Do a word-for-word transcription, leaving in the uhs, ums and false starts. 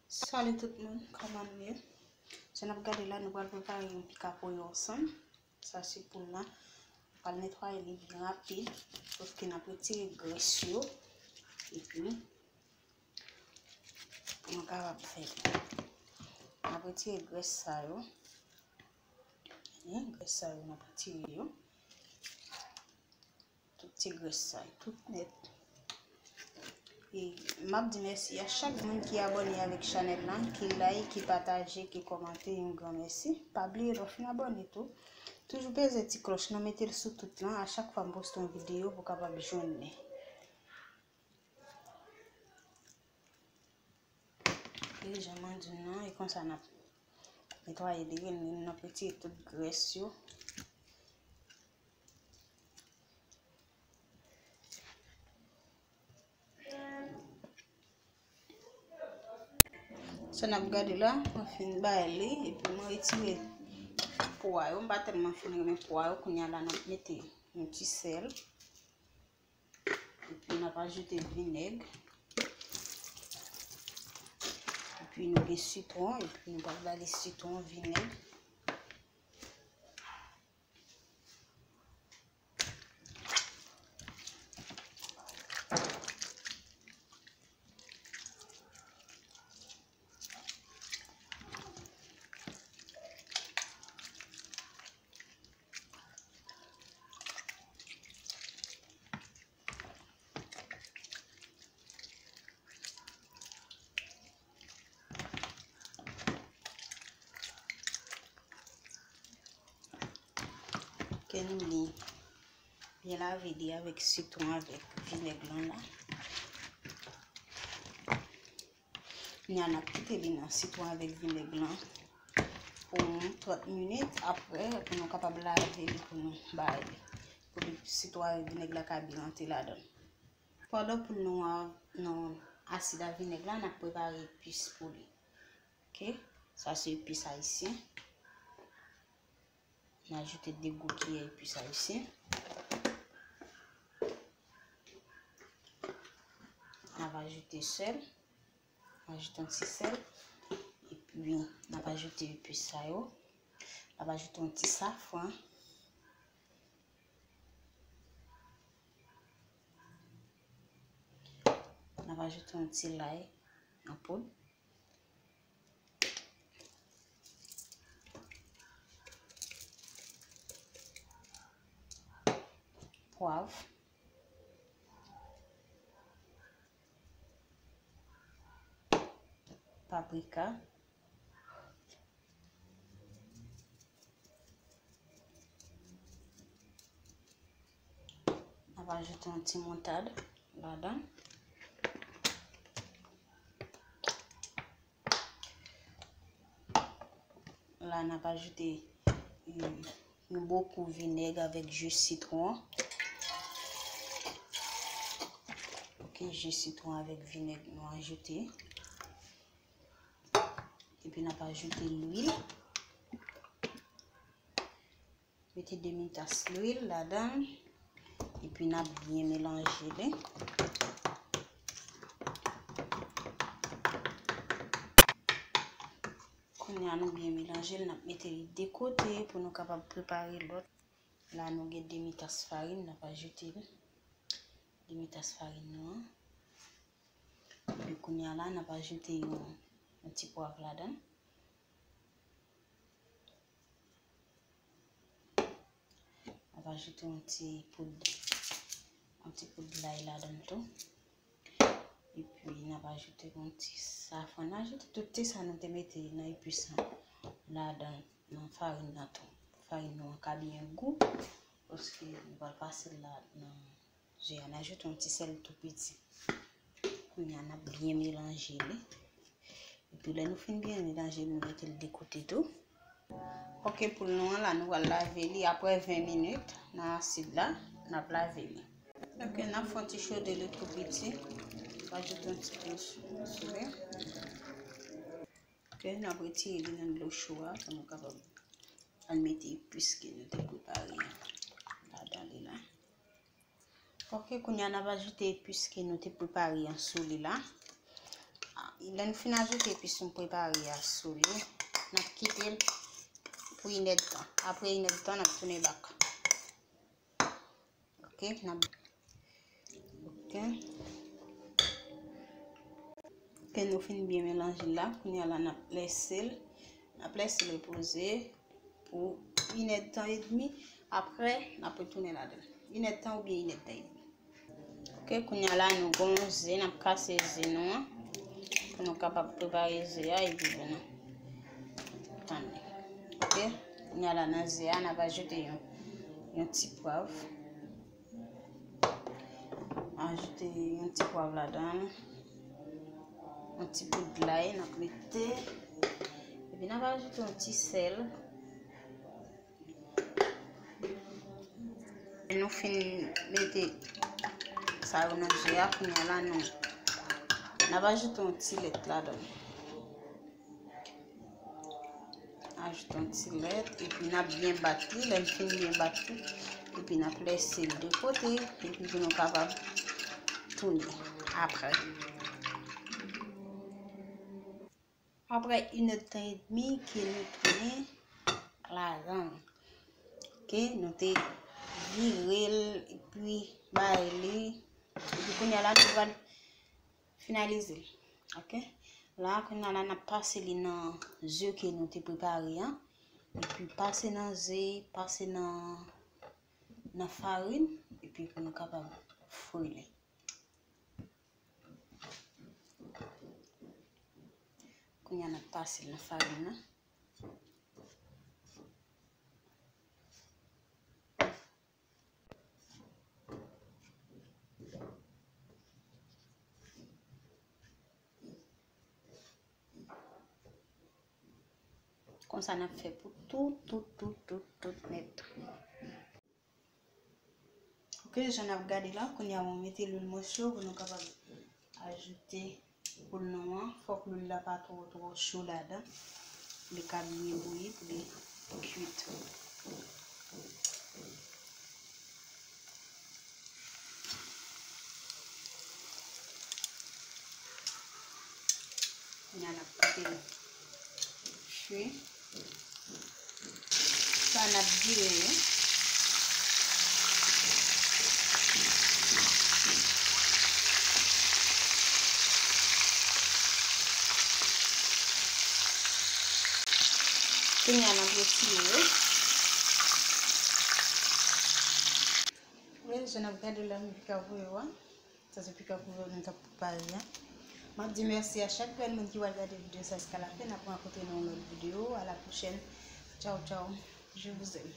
Salut tout moun, kòman nou ye? Jan n ap gade la, nou pral prepare yon pika pou yo ansanm. Sa se poul la. Nou pral netwaye li byen rapid, sòf ke n ap retire grès yo. Epi, pou nou kapab fè li. N ap retire grès sa yo. Wi, grès sa yo, n ap retire yo. Tout ti grès sa yo, tout nèt. E m ap di mèsi a chak moun ki abòne avèk chanèl la, ki like, ki pataje, ki kòmante, yon gran mèsi. Pa bliye lè w fin abòne tou, toujou peze ti klòch lan, mete l sou tout lan, a chak fwa m poste yon videyo pou w kapab jwenn li. E jan mwen di nou an, e konsa n ap netwaye li, n ap retire tout grès yo. Sa n ap gade la, mwen fin bay li, epi mwen retire po a yo. M pa tèlman fin renmen po a yo, kounye a la n ap mete yon ti sèl. Epi n ap ajoute vinèg. Epi nou gen sitwon, epi nou pral bale sitwon, vinèg. Ke nou li byen lave li avèk sitwon, avèk vinèg lan la. Kounye a n ap kite li nan sitwon avèk vinèg lan pou yon trant minit. Apre, pou nou kapab lave li, pou nou bay li, pou li, sitwon avèk vinèg la ka byen rantre ladan l. Pandan poul nou an nan asid a vinèg la, n ap prepare epis pou li. Oke, sa se epis ayisyen. N ajoute de gwo kiyè epis ayisyen. N ap ajoute sèl. N ajoute yon ti sèl. Epi, n ap ajoute epis sa yo. N ap ajoute yon ti safran. N ap ajoute yon ti lay an poud. Pwav. Paprika. N ap ajoute yon ti moutad ladan. La, n ap ajoute, eh, yon bokou vinèg avèk ji sitwon. Oke, ji sitwon avèk vinèg nou ajoute. Epi n ap ajoute lwil. Mete demi tas lwil ladan l. Epi n ap byen melanje li. Kounye a nou byen melanje l, n ap mete li de kote pou nou kapab prepare lòt. La nou gen demi tas farin, n ap ajoute l. Demi tas farin nou an. Epi kounye a la, n ap ajoute yon, yon ti pwav ladan l. N ap ajoute yon ti poud, yon ti poud lay ladan l tou. Epi n ap ajoute yon ti safran. N ajoute tout ti sa nou te mete nan epis lan ladan, nan farin nan tou. Farin nou an ka byen gou, paske nou pral pase l la nan ze a. N ajoute yon ti sèl tou piti. Kounye a, n ap byen melanje li. Epi lè nou fin byen melanje li, nou mete l de kote tou. Oke, poul nou an la, nou pral lave li apre ven minit nan asid la, n ap lave li. Oke, n ap fè yon ti chode li tou piti. Ajoute yon ti pye sou, sou li. Oke, n ap retire li nan dlo cho a pou nou kapab al mete epis ke nou te prepare an ladan li la. Oke, kounye a n ap ajoute epis ke nou te prepare an sou li la. Lè n fin ajoute epis nou prepare a sou li, n ap kite l pou inèdtan. Apre inèdtan, n ap tounen bak. Ok, n ap, ok. Ok, nou fin byen melanje l la. Kounye a la, n ap lese l. N ap lese l repoze pou inèdtan edmi. Apre, n ap retounen ladan l. Inèdtan oubyen inèdtan edmi. Ok, kounye a la, nou gen yon ze, n ap kase ze nou an pou nou kapab prepare ze a epi pou nou tann li. Ok, kounye a la, nan ze a, n ap ajoute yon, yon ti pwav. Ajoute yon ti pwav ladan l. Yon ti poud lay n ap mete. Epi n ap ajoute yon ti sèl. Nou fin mete sa yo nan ze a, kounye a la, nou, n ap ajoute yon ti lèt ladan l. Ajoute yon ti lèt, epi n ap byen bat li. Lè n fin byen bat li, epi n ap lese l de kote, epi pou nou kapab tounen apre. Apre inèdtan edmi ke nou tounen ladan l. Ok, nou te vire l, epi bay li. Epi kounye a la, nou pral finalize l. Ok? La, kounye a la, n ap pase li nan ze ke nou te prepare an. Epi pase nan ze, pase nan, nan farin. Epi pou nou kapab fri li. Kounye a, n ap pase l nan farin nan. Konsa n ap fè pou tout, tout, tout, tout, tout nèt. Ok, jan n ap gade la, kounye a mwen mete lwil mwen cho pou nou kapab ajoute poul nou an. Fòk lwil la pa twò, twò cho ladan. Li ka byen bouyi pou li kwit. Kounye a n ap kite l fri. Sa n ap vire yo. Kounye a n ap retire yo. Wi, jan n ap gade la, m pika pou yo a. Sa se pika pou yo nou t ap prepare a. M ap di mèsi a chak grenn moun ki pral gade videyo sa jiska lafen. N ap rankontre nan yon lòt videyo. A la pwochèn. Tchaw, tchaw. Je vous aime.